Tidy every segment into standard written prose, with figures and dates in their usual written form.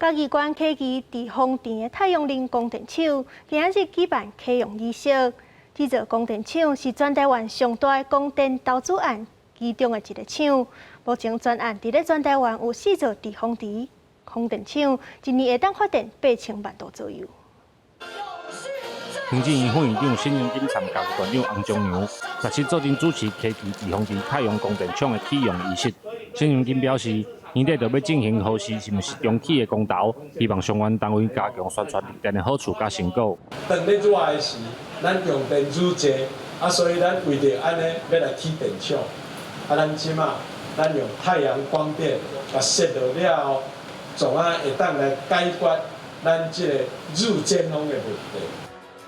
嘉義縣溪墘致豐池的太陽能光電廠，今仔日舉辦啟用儀式。這座光電廠是全台灣上大的光電投資案其中的一个廠。目前專案佇咧全台灣有四座致豐池光電廠，一年會當發電8000萬度左右。行政院副院長沈榮津參嘉義縣長洪仲良，17做陣主持溪墘致豐池太陽光電廠的啟用儀式。沈榮津表示，年底就欲進行核實是毋是重啟的公投，希望相關單位加強宣傳綠電的好處佮成果。當咧熱的時，咱用電愈濟，啊，所以咱為著按呢欲來起電廠，啊，咱這馬咱用太陽光電共設落了後，總啊會當來解決咱這個熱尖峰的問題。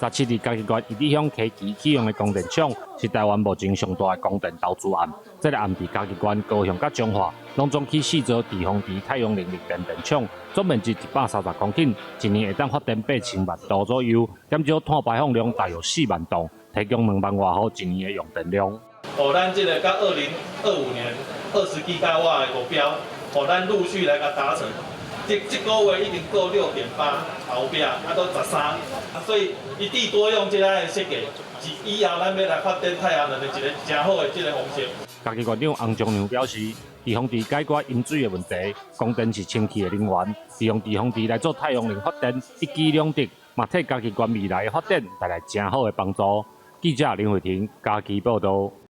17日，嘉義縣一里鄉溪墘啟用的光電廠，是台灣目前上大的光電投資案。這个案佇嘉義縣、高雄佮彰化，攏總起四座致豐池太陽能綠電電廠，總面積130公頃，一年會當發電8000萬度左右，減少碳排放量大約4萬噸，提供2萬外戶一年的用電量。哦，咱這个到2025年20吉瓦的目標，哦，咱陸續來共達成。這這个月已經過6.8後壁，啊都13，所以一地多用這个設計，是以後咱欲來發展太陽能的一个誠好的這个方式。嘉義縣長洪仲良表示，致豐池解決飲水的問題，光電是清氣的能源，利用致豐池來做太陽能發電，一舉兩得，嘛替嘉義縣未來的發展帶來誠好的幫助。記者林慧婷嘉義報導。